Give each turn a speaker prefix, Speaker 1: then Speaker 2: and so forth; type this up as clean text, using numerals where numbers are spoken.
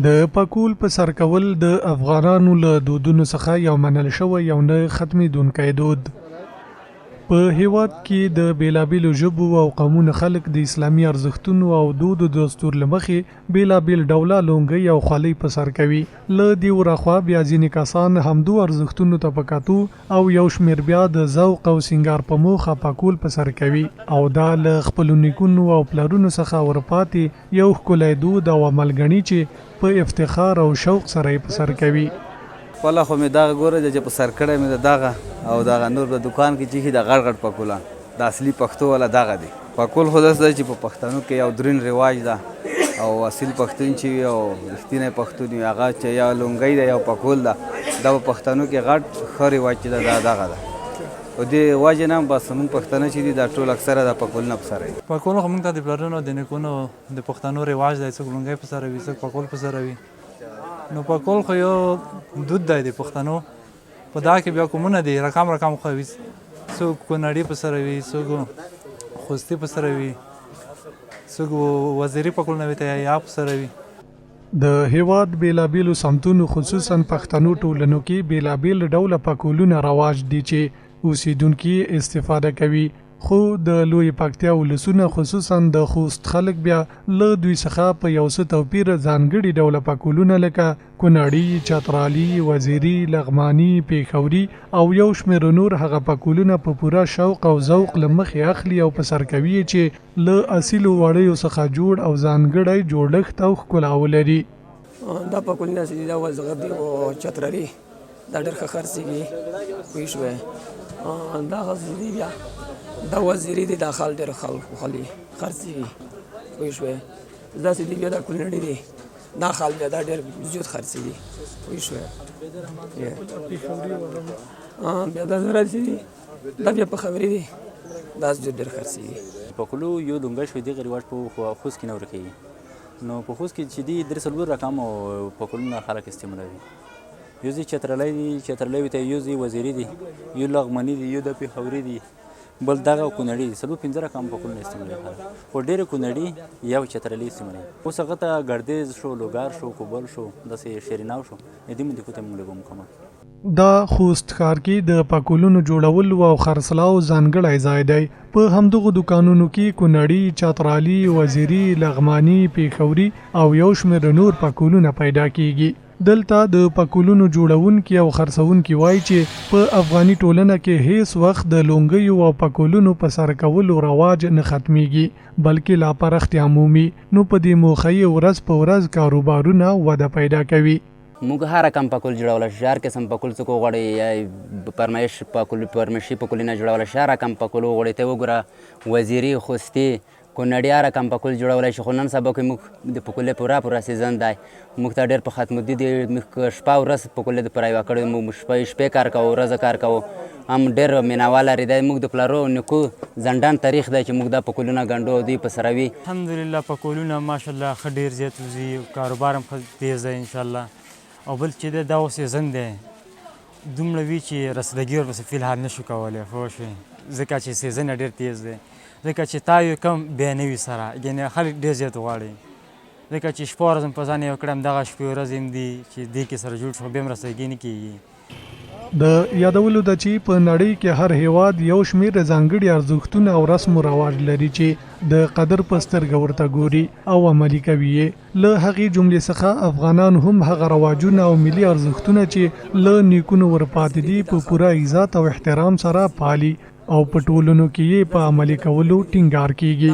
Speaker 1: د پکول په سر کول د افغانانو له دودونو څخه یو منل شوی او نه ختمېدونکی دود. په هېواد کې د بېلابېلو ژبو او قومونو خلک د اسلامي ارزښتونو او دود و دستور له مخې بېلابېل ډوله لونګۍ او خولۍ په سر کوي. له دې وراخوا بیا ځینې کسان همدو ارزښتونو ته په کتو او یو شمېر بیا د ذوق او سینګار په موخه پکول په سر کوي او دا له خپلو نیکونو او پلرونو څخه ورپاتې یو ښکلی دود او عمل ګڼي چې په افتخار او شوق سره یې په سر کوي.
Speaker 2: خپله خو مې دغه ګوره چې په سر کړی مې ده دغه او دغه نور د دوکان کې چې دا غټ غټ پکولان د اصلي پښتو والا دغه دي. پکول خو داسې دی چې په پښتنو کې یو درین رواج ده او اصیل پښتون چې وي او رښتینی پښتون وي هغه چې یا لونګۍ ده یا پکول ده دا په پښتنو کې غټ ښه رواج چې ده دا دغه ده. او دې وجې نه بس موږ پښتانه چې دي دا ټول اکثره دا پکولونه په سره وي.
Speaker 3: پکول خو موږ ته د پلرونو د نیکونو د پښتنو رواج دی، څوک لونګۍ په سره وي، څوک پکول په سره وي، نو پکول خو یو دود دی د پښتنو، په دا کې بیا کومونه دي رقم رقم خو وي، څوک کونړي په سره وي، څوک خوستي په سره وي، څوک وزیري پکولونه وي ته یا په سره وي.
Speaker 1: د هېواد بېلابېلو سمتونو خصوصاً پښتنو ټولنو کې بېلابېل ډوله پکولونه رواج دي چې اوسېدونکي یې استفاده کوي، خو د لویې پکتیا ولسونه خصوصاً د خوست خلک بیا له دوی څخه په یو څه توپیر ځانګړي ډوله پکولونه لکه کونړي، چترالي، وزیري، لغماني، پېښوري او یو شمېر نور هغه پکولونه په پوره شوق او ذوق له مخې اخلي او په سر کوي یې چې له اصیلو وړیو څخه جوړ او ځانګړی جوړښت او ښکلا ولري.
Speaker 4: دا پکولونه چې دي دا وزغه دي او چترالي دا ډېر ښه خرڅېږي پوه شوې دا غزري بیا دا وزیري دي دا خال ډېر خلک خلي خرڅېږي پوه شوې دا چې دي بیا دا کونړي دي دا خال بیا دا ډېر زیات خرڅېږي پوه شوې بیا دا زره چې دي دا بیا په خبرې دي دا ډېر خرڅېږي.
Speaker 5: په کلو یو لونګۍ شوی دغه رواج په خوست کې نه ورکېږي نو په خوست کې چې دي درې څلور رقم پکولونه خلک استعمالوي یو ځای چترلی دي چترلی ته یو ځای وزیري دي یو لغمني دي یو د پېښوري دي بل دغه کونړي دي څلور پنځه رقم پکولونه استعمالوي خلک خو ډېر کونړي یو چترلی استعمالوي اوس هغه ته ګردیز شو لوګر شو کوبل شو داسې شیریناو شو دې منطقو ته موږ لږو مکمل
Speaker 1: دا خوست ښار کې د پکولونو جوړولو او خرڅلاو ځانګړی ځای دی. په همدغو دوکانونو کې کونړي، چترالي، وزیري، لغماني، پېښوري او یو شمېر نور پکولونه پیدا کېږي. دلته د پکولونو جوړوونکي او خرڅوونکي وايي چې په افغاني ټولنه کې هېڅ وخت د لونګیو او پکولونو په سر کولو رواج نه ختمېږي، بلکې لا پراختیا مومي، نو په دې موخه یې ورځ په ورځ کاروبارونه وده پیدا کوي.
Speaker 6: موږ هر رقم پکول جوړولای شو، هر قسم پکول څوک وغواړي یا فرمایش پکول فرمایشي پکولونه جوړولای شي، هر رقم پکول وغواړي ته وګوره وزیري، خوستي، کونړي هر رقم پکول جوړولای شي، خو نن سبا کې موږ د پکولې پوره پوره سیزن دی، موږ ته ډېر په ختمېدو دي، موږ شپه ورځ پکولې د پوره یوه کړې، موږ شپې کار کوو، ورځ کار کوو، هم ډېر مینوال لري، دی موږ د پلرو نیکو ځنډان تاریخ دی چې موږ دا پکولونه ګنډو او دوی په سروي.
Speaker 7: الحمدلله پکولونه ماشاءالله ښه ډېر زیات وځي، کاروبار هم ښه تیز دی انشاءالله او بل چې دی دا اوس سیزن دی دومره وي چې رسیدګي ورپسې فی الحال نشو کولی پوه شوې ځکه چې سیزن یې ډېر تیز دی ځکه چې تا یو کم بیا نه وي سره یعنې خلک ډېر زیات غواړي ځکه چې شپه ورځ هم په ځان یو کړم دغه شپې ورځې هم دي چې دې کې سره جوړ شو بیا هم رسیدګي نه کېږي.
Speaker 1: د یادولو ده چې په نړۍ کې هر هېواد یو شمېر ځانګړي ارزښتونه او رسم و رواج لري چې د قدر په سترګه ورته ګوري او عملي کوي یې. له هغې جملې څخه افغانان هم هغه رواجونه او ملي ارزښتونه چې له نیکونو ورپاتې دي په پوره عزت او احترام سره پالي او په ټولنو کې یې په عملي کولو ټینګار کېږي.